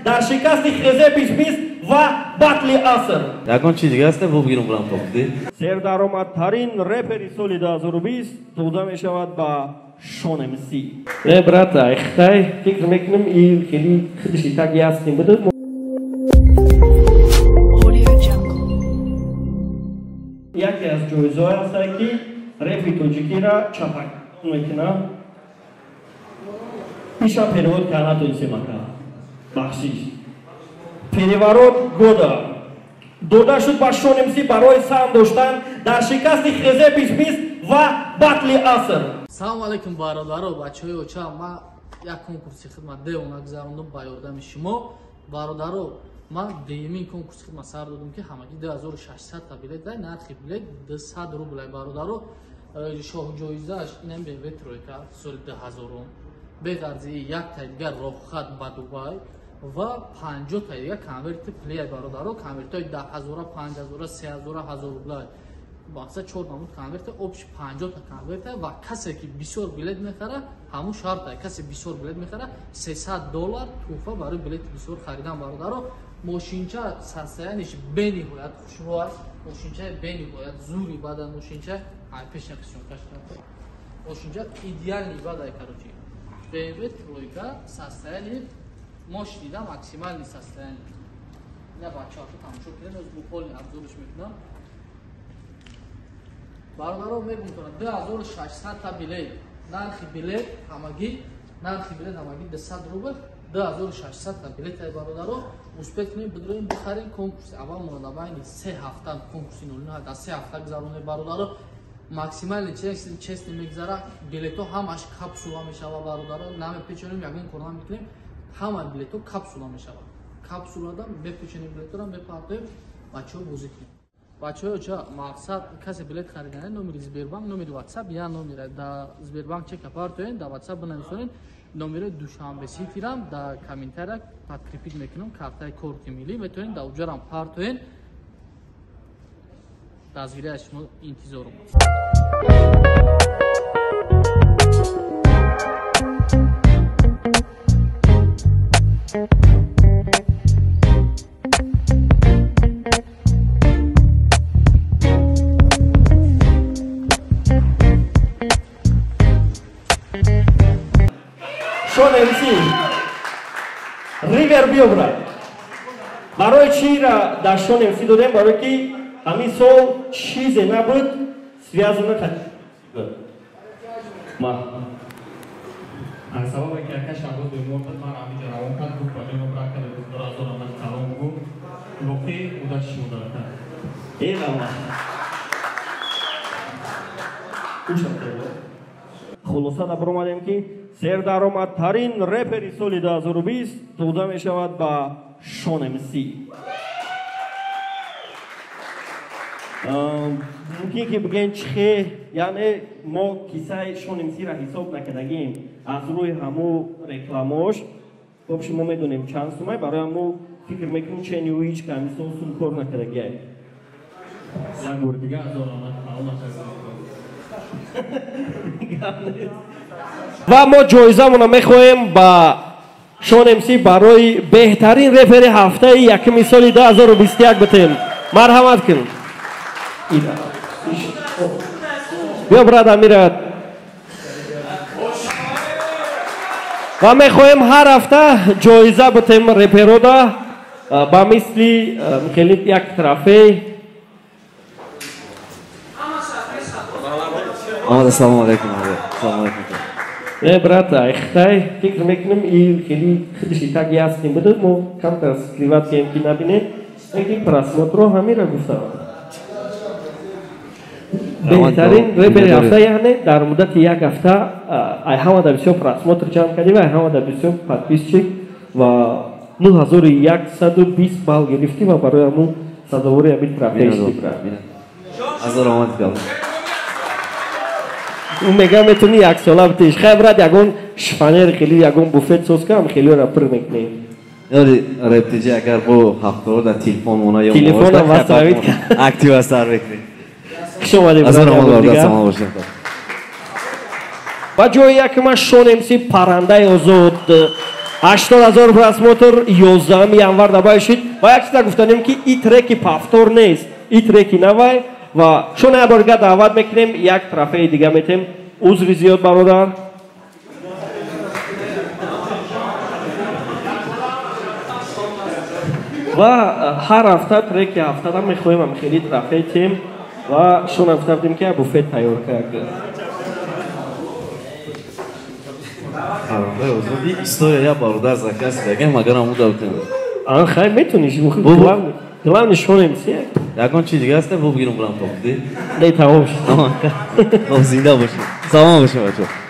Дар шикасти Хезе Бисбис ва батли аср. Ягон чиз дига аст, бо бигирам бурам топди. Сердаромадтарин репери соли 2020 дода мешавад ба Шон МС. Э, брат, айхтай, фикр мекунам, и хеле худши так ясни буд. Яке аз ҷоизаҳое ҳастанд, ки репи тоҷикиро чапак мекунад. Иша перевод карда натонистем, ака. Бахшиш. Переворот года дода шуд ба Шон МС барои саҳм доштан дар шикасти Хезе Бисбис ва батли аср. Салому алайкум, бародаро, бачаҳои оча. Ман як конкурси хидмат девона гузарондум ба ёрдами шумо. Бародаро, ман дуюмин конкурси хидмат сар додум, ки ҳамагӣ 2600 та билет дай, нархи билет 200 рублай, бародаро. Шоҳҷоизааш инам BMW тройка соли 2000, беғарзи як та дигар роҳхат ба Дубай ва 50 та дигар конверти плея, бародаро. Конвертҳои 10 000, 5000, 3000, 1000 рублай, мақсад чор намуд конверта, общий 50 та конверта. Ва касе ки бисёр билет мехара, ҳамун шарта, касе бисёр билет мехара, 300 доллар туҳфа барои билети бисёр харидан. Бародаро, мошинча состояние ш бениҳоят хушрӯ аст, мошинчаи бениҳоят зури бада, мошинча ай пешна съёмка ш, мошинча идеальный бадай. Короче, BMW тройка, состояние мощный да, максимальный состояние. Ина бачаҳо тамошо кунед, оз буквально обзор ш мекунам. Бародаро, мегум кунам, 2600 та билет, нархи билет ҳамагӣ 200 рубл, 2600 та билет ай. Бародаро, успеть кунем, бидроем, бихарем. Конкурси аввал монда байни 3 ҳафта, конкурси нолина дар 3 ҳафта гузаронем. Бародаро, максимально честно мегузара, билетҳо ҳамаш капсула мешава. Бародаро, намепечонем, ягон кор намекунем, ҳама билетҳо капсула мешавад, капсулада мепечонем, билетҳоро мепартоем, бачаҳо бозӣ кунем. Бачаҳо, ча мақсад, касе билет харидане, номери Сбербанк, номери Ватсап, я номера да Сбербанк чека партоен, да Ватсап бинависонед, номери Душанбе Ситирам да комментария подкрепить мекунам, картаи корти миллӣ метавонед да уҷарам партоен. Дастгирӣ аз шумо интизорум аст. Шон МС, Ривер, биё, брат. Барои чира дар Шон МС додем? Барое ки ҳамин сол чизе набуд, связано ма. Аз сабабе ки ака Шаҳбоз бемор буд, ман ҳаминҷа равон кард, гуфт: "Ба ҷои брат када 22 000 ман салом бугӯ." Воқеъ удачи шумо дар ака. Эвалла. Хулоса баромадем, ки сердаромадтарин репери соли 2020 дода мешавад ба Шон МС. Мумкин ки бигӯем чихе, яъне мо кисаи Шон МС-ра ҳисоб накардагем аз рӯи ҳаму рекламош. Хоб, шумо медонем чанд сумай, барои ҳаму фикр мекунем, чени ӯ ҳеҷ кам мисол сум кор накардагиай. Як бори дига ҳазор раҳмат, салом. Ва мо ҷоизамонро мехоҳем ба Шон МС барои беҳтарин репери ҳафтаи якуми соли 2021 битем. Марҳамат кун, биё, брат, амира. Ва мехоҳем ҳар ҳафта ҷоиза битем реперода ба мисли хеле як трофей. Омад, ассалому алайкум, ассалому алайкум. Э, брат, айхтай, фикр мекунам, и хеле худши так ясни буд, мо камтар скрывать кем, ки набинем, лекин просмотр ро ҳамира гуфтам. Беҳтарин репери ҳафта, яъне дар муддати як ҳафта ай ҳамада бисёр просмотр ҷамъ кардӣ ва ай ҳамада бисёр подписчик ва 9120 балл гирифтӣ ва барои ҳамун сазовори ҳамин трофей шудӣ, брат. Ҳазор омад гап. Ӯ мега, метавонӣ яксола битиш. Хай, брат, ягон шифоньер хеле, ягон буфет соз кам, хелиро пур мекунем. Ёри рептиҷи, агар бо ҳафторо дар телефон мона ё Телефонам васавид. Актив сар мекунем. Хуш омадед. Ҳазор омад, бародар, салом бошед. Ба ҷои якума Шон МС, паррандаи озод. 80 000 просмотр 11 январ дабай шид. Ва як чиза гуфтанем, ки и треки повтор нест, и треки навай. Ва шуна як бор дига даъват мекунем, як трофеи дига метем. Узри зиёд, бародар. Ва ҳар ҳафта треки ҳафтада мехоҳем хеле трофей тем. Ва шуна гуфта будем, ки буфет тайёр кард. История я бародар заказ дагем, агар аму дабтем. Ан хай, метуниш. Главный шонем си. Ягон чи дига аст, бу бигирам, бурам то. Не, тамом шуд. Хоб, зинда бошед. Салом бошед, бачаҳо.